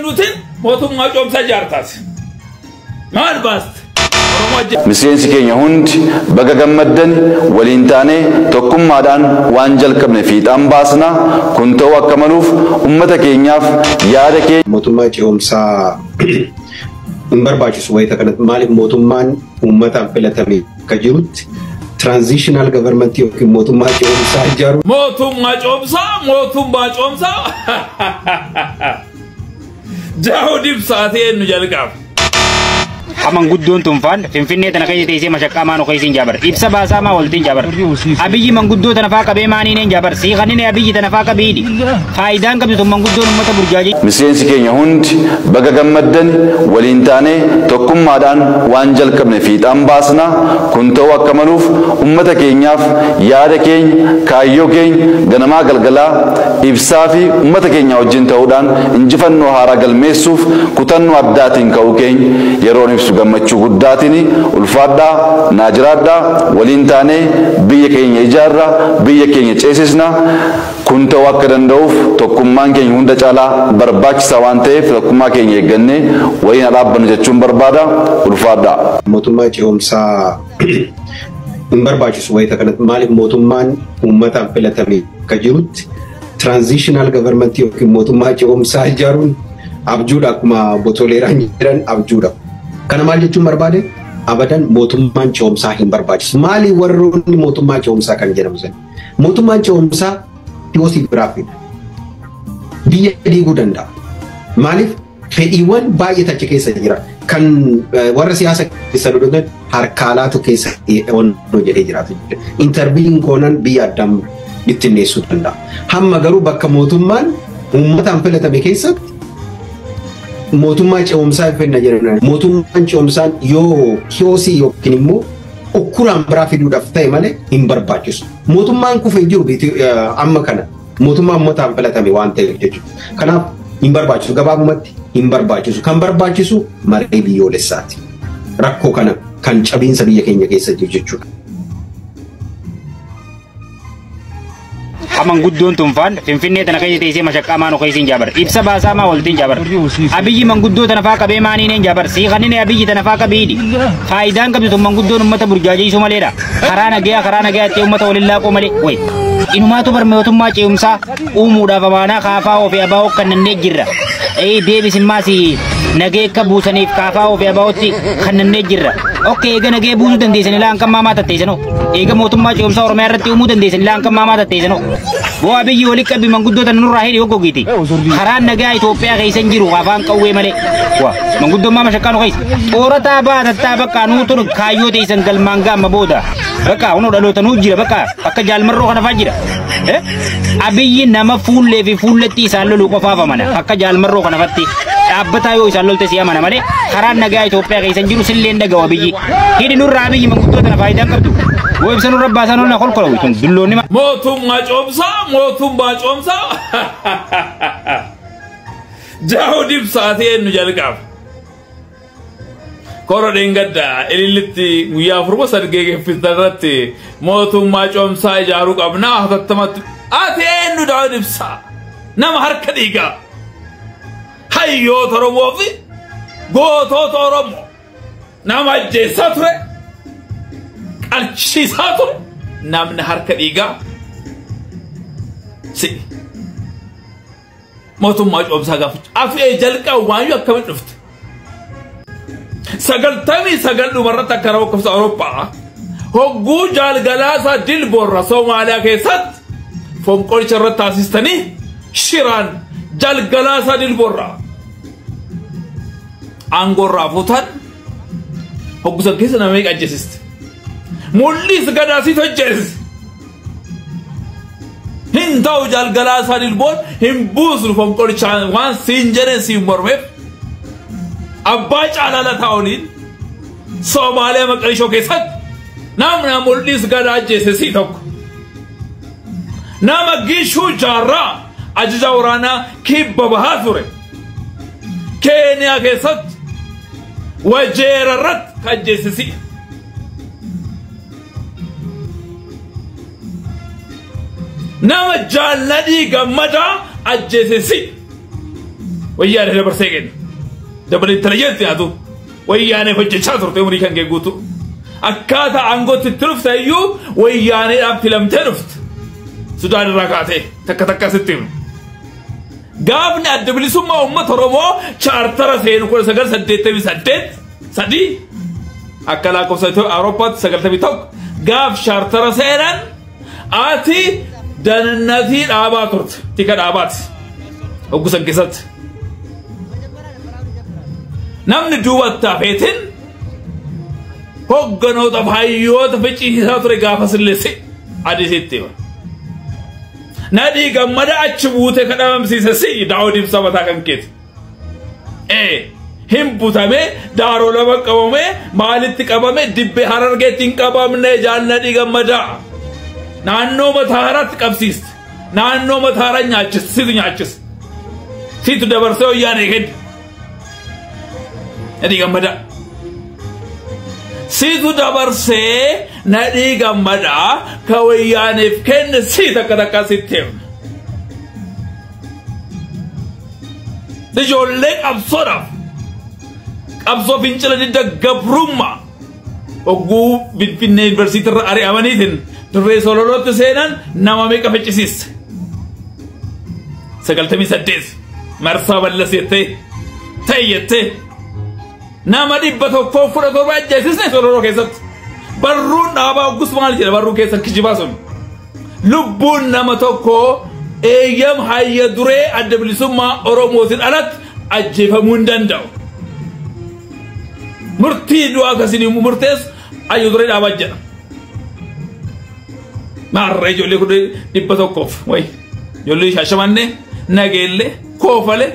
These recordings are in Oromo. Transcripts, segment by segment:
eenyuutiin mootummaa coomsaa ijaartaas. Maal baaste? Miseensi keenya hundi baga gammaddan waliin taanee tokkummaadhaan waan jalqabne fiixaan baasna kun ta'uu akka maluuf uummata keenyaaf yaada keenya. Mootummaa ce'umsaa hin barbaachisu wayita kanatti maaliif mootummaan uummataan filatame akka jirutti transitional government yookiin mootummaa ce'umsaa ijaaru. Mootummaa ce'umsaa mootummaa ce'umsaa Daawud Ibsaa eenyu jalqaba. Manguddoon tunfaan Finfinnee tana keessa teessee mashaqqaa maanu keessa hin jaabar. Ibsa baasaa maa walitti hin jaabar. Abiyyi manguddoo tana faa qabee maaniin hin jaabar. Siiqanni abiyyi tana faa qabeedhi. Faayidaan qabdu tun manguddoon uummata burjaajii. Miseensi keenya hundi baga gammaddan waliin taanee tokkummaadhaan waan jalqabne fiixaan baasna kun ta'uu akka maluuf uummata keenyaaf yaada keenya kaayyoo keenya ganamaa galgalaa ibsaa fi uummata keenya wajjin ta'uudhaan injifannoo haaraa galmeessuuf kutannoo addaatiin ka'uu keenya yeroon ibsu gammachuu guddaatiin ulfaadhaa naajiraadhaa waliin taanee biyya keenya ijaarra biyya keenya ceesisna kun ta'uu akka danda'uuf tokkummaan keenya hunda caalaa barbaachisaa waan ta'eef tokkummaa keenya eeggannee waliin dhaabbannu jechuun barbaada ulfaadhaa. Mootummaa ce'umsaa hin barbaachisu wayita kanatti maaliif mootummaan uummataan filatame akka jirutti transitional government yookiin mootummaa ce'umsaa ijaaruun abjuudha akkuma botoleeraan jedhan abjuudha. Kana maal jechuun barbaade abadan mootummaan ce'umsaa hin barbaachisu. Maali warroonni mootummaa ce'umsaa kan jedhamu sana? Mootummaan ce'umsaa dhiyoosii biraa fida. Biyya diiguu danda'a. Maaliif fedhiiwwan baay'ee achi keessa jira. Kan warra siyaasa keessa dhodhatan harkaalaatu keessa onnoo jedhee jiraatu. Intarviin koonan biyya addaan bittinneessuu danda'a. Hamma garuu bakka mootummaan uummataan filatame keessatti mootummaa ce'umsaa hin fedhna jedhan. Mootummaan ce'umsaan yoo kiyoosii yookiin immoo ukkuraan biraa fiduudhaaf ta'e malee hin barbaachisu. Mootummaan kufee jiru amma kana mootummaa uummataan filatame waan ta'eef jechuudha. Kanaaf hin barbaachisu gabaabumatti hin barbaachisu. Kan barbaachisu maree biyyoolessaati. Rakkoo kana kan cabiinsa biyya keenya keessa jiru jechuudha. Manguddoon tunfaan Finfinnee tana keessa teessee mashaqqaa maanu keessa hin jaabar. Ibsa baasaa maa walitti hin jaabar. Abiyyi manguddoo tana faa qabee maaniin hin jaabar. Siiqanni abiyyi tana faa qabeedhi. Faayidaan qabdu tun manguddoon uummata burjaajeessuu maleedha. Karaa nagayaa itti uummata waliin laaquu malee. Wayi inumaatu bar mootummaa ce'umsaa uumuudhaaf amaanaa kaafaa ofii abaa'oo kannannee jirra. Deebisimmaas nagee akka buusaniif kaafaa ofii abaa'ootti kannannee jirra. Okkee eega nagee buusuu dandeessan ilaa hanqan maamaa tatteessanoo. Eega mootummaa ce'umsaa Oromiyaa irratti uumuu dandeessan ilaa hanqan maamaa tatteessanoo. Boo abiyyi walitti qabbi manguddoota nurraa hidhi hoggogiiti. Karaan nagaa Itoophiyaa keessa hin jiru afaan qawwee malee. Waa manguddoon maama shakkaa nu keessa. Xoorataa baatattaa bakka nuutu kaayyoo teessan galmaan gaama booda. Bakka hunoo dhaloota nuu jira bakka akka jaalmarroo kana fa'aa jira. Abiyyi nama fuullee fi fuulletti isaan loluu qofaaf amana. Akka jaalmarroo kana fatti dhaabbataa yoo isaan lolte si amana malee karaan nagaa Itoophiyaa keessa hin jiru sillee hin dhaga'u abiyyi. Hidhi nurraa abiyyi manguddoota na faayidaan qabdu. Boo ibsa nurra baasan ol na kolkolawu tun dulloonni. Mootummaa coomsaa mootummaa coomsaa Daawud Ibsaa eenyu jalqaba. Kora dheengadda ilillitti guyyaa afurma sadgee geeffistan irratti mootummaa coomsaa ijaaruu qabnaa hatattamatti. Ati eenyu Daawud Ibsaa nama harka dhiigaa hayyoota Oromoo fi gootota Oromoo nama ajjeessaa ture qalchiisaa ture namni harka dhiigaa si mootummaa coomsaa gaafachuu afee jalqabu waayyuu akkamitti dhufte 99 dhumarratti akka lakkoofsa Awurooppaa hogguu jaalgalaasaa dilboorra Soomaaliyaa keessatti fonqolcha irratti taasistanii shiraan jaalgalaasaa dilboorra aangoorraa fuutan hoggusan keessa nama meeqa ajjeesiste mul'is gadaasii hojjeesiste hin ta'u jaalgalaasaa dilboon hin buusnu fonqolchaan waan siin jedheen siin mormeef abbaa caalaa lataa oliin Soomaaliyaa Maqalishoo keessatti namna mul'is gadaa ajjeese sii tokko nama Gishuu Jaarraa ajaja waraanaa kibba bahaa ture Keeniyaa keessatti Wajeera irratti kan ajjeese sii. Nama jaalladhii gammadaa ajjeese sii. Wayyaanee dabarsee kenna. Dabalee intelligensi haa ta'u. Wayyaanee hojjechaa turte umurii kan kee guutuu. Akkaataa aangootti itti dhufte iyyuu wayyaaneedhaaf filamtee dhufte. Sudaan irraa kaatee takka takka sitti himu. Gaafni adda bilisummaa uummata Oromoo chaartara seenu 1988 sadii akka lakkoofsa Awurooppaatti 91 gaaf chaartara seenan ati danannatii dhaabaa turte tika dhaabaati hoggusan keessatti. Namni duubatti hafeetiin hogganoota hayyoota ficcisiisaa ture gaafa silleesse adisitti hima. Nadhii Gammada achi buutee kan dhabamsiise si Daawud Ibsaa mataa kan keeti. Hin butamee daaroo lama qabamee maalitti qabame dibbee Harargeetti hin qabamne jaal Nadhii Gammadaa. Naannoo mataa haraatti qabsiiste. Naannoo mataa haraa nyaachiste situ nyaachiste. Situ dabarsee wayyaanee kenne. Nadhii Gammadaa. Situ dabarsee Nadhii Gammadaa ka wayyaaneef kenne si takka takka sitti himna. Ijoollee qabsoodhaaf qabsoo fincila didda gabrummaa hogguu Finfinnee yuunivarsiitii irra ari'amaniitiin dirree Sololootti seenan nama meeqa ficcisiiste? 98 marsaa ballas jettee ta'e jettee nama 117 ajjeesisne Sololoo keessatti. Barruun dhaabaa hoggus maal jedha barruu keessa kijibaa sun. Lubbuun nama tokko eeyyam hayya duree adda bilisummaa Oromootiin alatti ajjeefamuu hin danda'u. Murtii du'aa akkasiin murteessu hayya duree dhaabaa jedha. Maarree ijoollee kun 100 wayi ijoollee Shaashamannee Nageellee Koofalee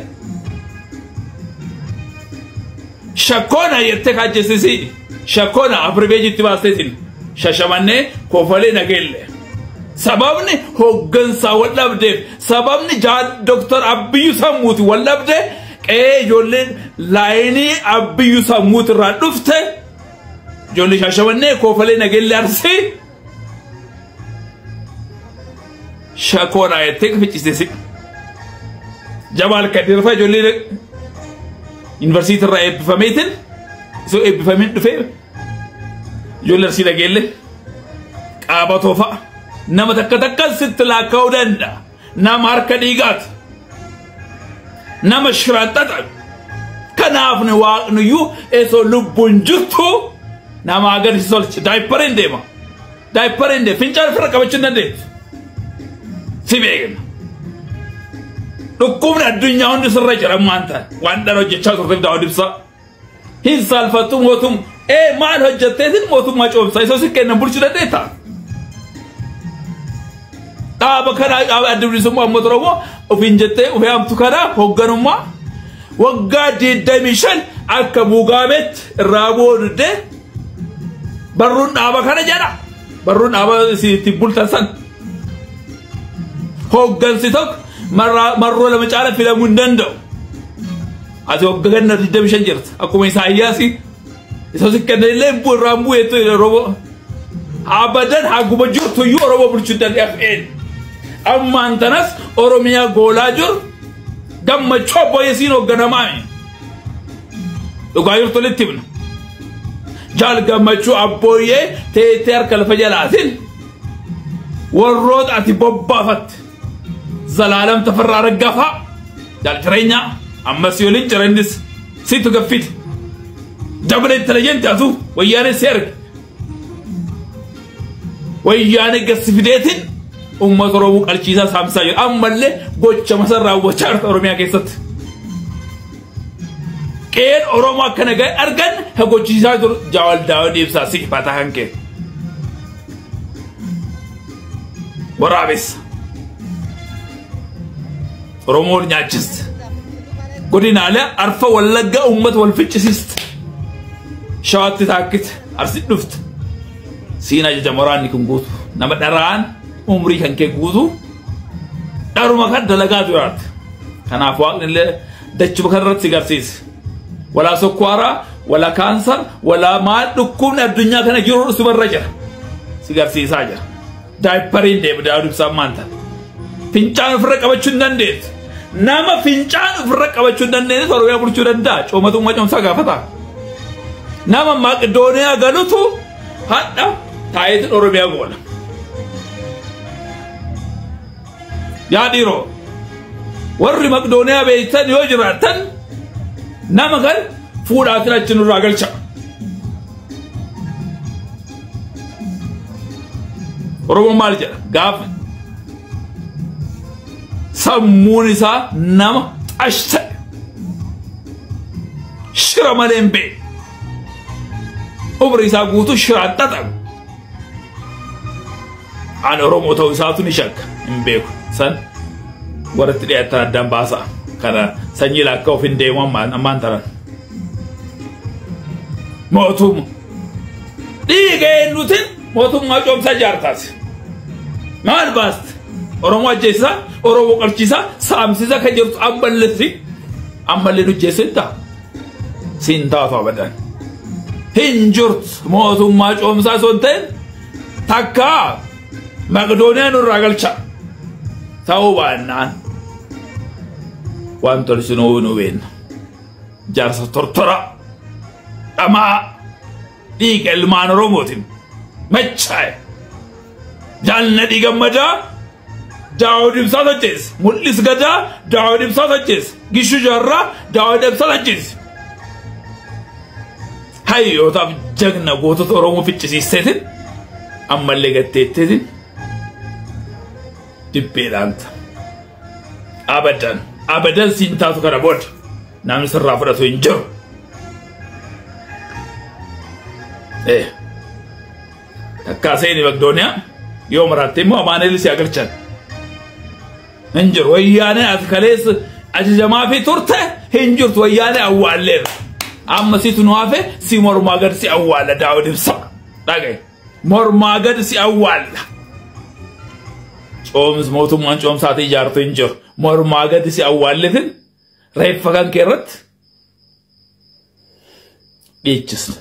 Shakkoona jettee kaajjisiisii Shakkoona afirbeejitti baasteetiin Shaashamannee Koofalee Nageellee. Sababni hooggansaa wal dhabdeef sababni Dooktar Abiyyi Sammuuti wal dhabde qe'ee ijoolleen laayinii Abiyyi Sammuuti irraa dhufte ijoollee Shaashamannee Koofalee Nageellee Arsii Shakkoona jettee ficcisiisi. Jamaal Kadir fa'a ijoollee yuunivarsiitii irraa eebbifameetiin isoo eebbifameen dhufee ijoollee Arsii Nageellee qaabatoo fa'a. Nama takka takka sitti lakkaa'uu danda'a. Nama harka dhiigaati. Nama shiraxaxa. Kanaaf waaqniyyuu osoo lubbuun jirtu nama agarsiisu tolche. Daayippareen deema. Daayippareen deema. Fincaan ofirra qabachuu hin dandeettu. Si beekna. Dhukkubni addunyaa hundi sirra jira ammaan ta'e. Waan dhala hojjechaa turteef Daawud Ibsaa. Hin saalfattu mootummaa. Maal hojjetteetiin mootummaa coomsaa isoo si kennan bulchuu dandeettaa? Dhaaba kana adda bilisummaa uummata Oromoo ofiin jettee ofii hamtu kana hoogganummaa waggaa 25 akka Mugaabeetti irraa booddee barruun dhaaba kana jedha. Barruun dhaaba ittiin bultan san. Hooggansi tokko marroo lama caala filamuu hin danda'u. Ati waggaa 25 jirta. Akkuma Isaayyaas isa si kennan illee irraa bu'eetu Oromoo. Abadan haguma jirtu iyyuu Oromoo bulchuu danda'u. Ammaan tanas Oromiyaa goolaa jiru gammachuu abboyeesiin hoogganamaa. Dhugaa jirtu walitti himna. Jaal gammachuu abbooyyee teessee harka lafa jalaatiin warroota ati bobbaafatte Zalaalam Tafarraa Raggafaa jaal jireenyaa ammas waliin jirannis situ gaffite. Dabala intelligenti atu wayyaanee si erge. Wayyaanee gassi fideetiin uummata Oromoo qalchiisaa saamsaa jiru. Ammallee gocha masarraa raawwachaa jirta Oromiyaa keessatti. Qe'een Oromoo akka nagaa argan gochiisaa jiru Jaal Daawud Ibsaa si fataa kan kee. Waraabessa. Oromoon nyaachiste. Godinaalee Arfa Wallaggaa uummata wal ficcisiiste. Shawaatti taakkite Arsii dhufte. Siin ajaja waraanni kun guutu. Nama dharaan umrii kan kee guutu dharuma kan dalagaa jiraate. Kanaaf waaqni illee dachuma kanarratti si garsiise. Walaa sokkaaraa, walaa kaansar, walaa maal dhukkubni addunyaa kana jiru sumarra jira. Si garsiisaa jira. Daayippariin deema Daawud Ibsaan maal ta'a? Fincaan ofirra qabachuu hin dandeettu. Nama fincaan ofirra qabachuu hin dandeenye Oromiyaa bulchuu danda'a. Mootummaa coomsaa gaafata. Nama Maqdooniyaa galutu hadha taayitiin Oromiyaa goola. Yaa dhiiroo warri Maqdooniyaa beektan yoo jiraatan nama kan fuudhaatiin achi nurraa galcha. Oromoon maal jedha gaafa sammuun isaa nama xash ta'e shira malee hin beeku. Umri isaa guutuu shiraan xaxamu. Ani Oromoo ta'uu isaatu ni shakka hin beeku. San warratti dhiyaatan addaan baasa. Kana sanyii lakka of hin deemu ammaan taran. Mootummaa dhiiga eenyuutiin mootummaa coomsaa ijaartaati. Maal baaste? Oromoo ajjeesisaa, Oromoo qalchiisaa, saamsisaa kan jirtu ammallee ammallee hojjeessin ta'a. Siin taatu abadan. Hin jirtu mootummaa coomsaa osoo hin ta'in takkaa Maqdooniyaa nurraa galcha. Ta'uu baannaan waan tolchinuu nu beekna. Jaarsa tortora dhamaa dhiiga ilmaan Oromootiin machaa'e. Jaalna dhiigammadaa Daawud Ibsaa socheesse. Mul'is Gadaa Daawud Ibsaa socheesse. Gishuu Jaarraa Daawud Ibsaa socheesse. Hayyootaaf jagna gootota Oromoo ficcisiiseetiin ammallee gatteetteetiin dibbeedhaan ta'a. Abadan abadan siin taatu kana booda namni sirraa fudhatu hin jiru. Takkaa seeni Maqdooniyaa yoo maraatte immoo Amaanu'eel si agarchan. Hin jiru wayyaanee ati kaleessa ajajamaa fi turte hin jirtu wayyaanee awwaalleerra. Amma situ nu hafe si mormaa gad si awwaalla Daawud Ibsaa. Dhagaye mormaa gad si awwaalla. Cooms mootummaan coomsaatii ijaartu hin jiru. Mormaa gad si awwaalletin reeffa kan kee irratti dhiichisna.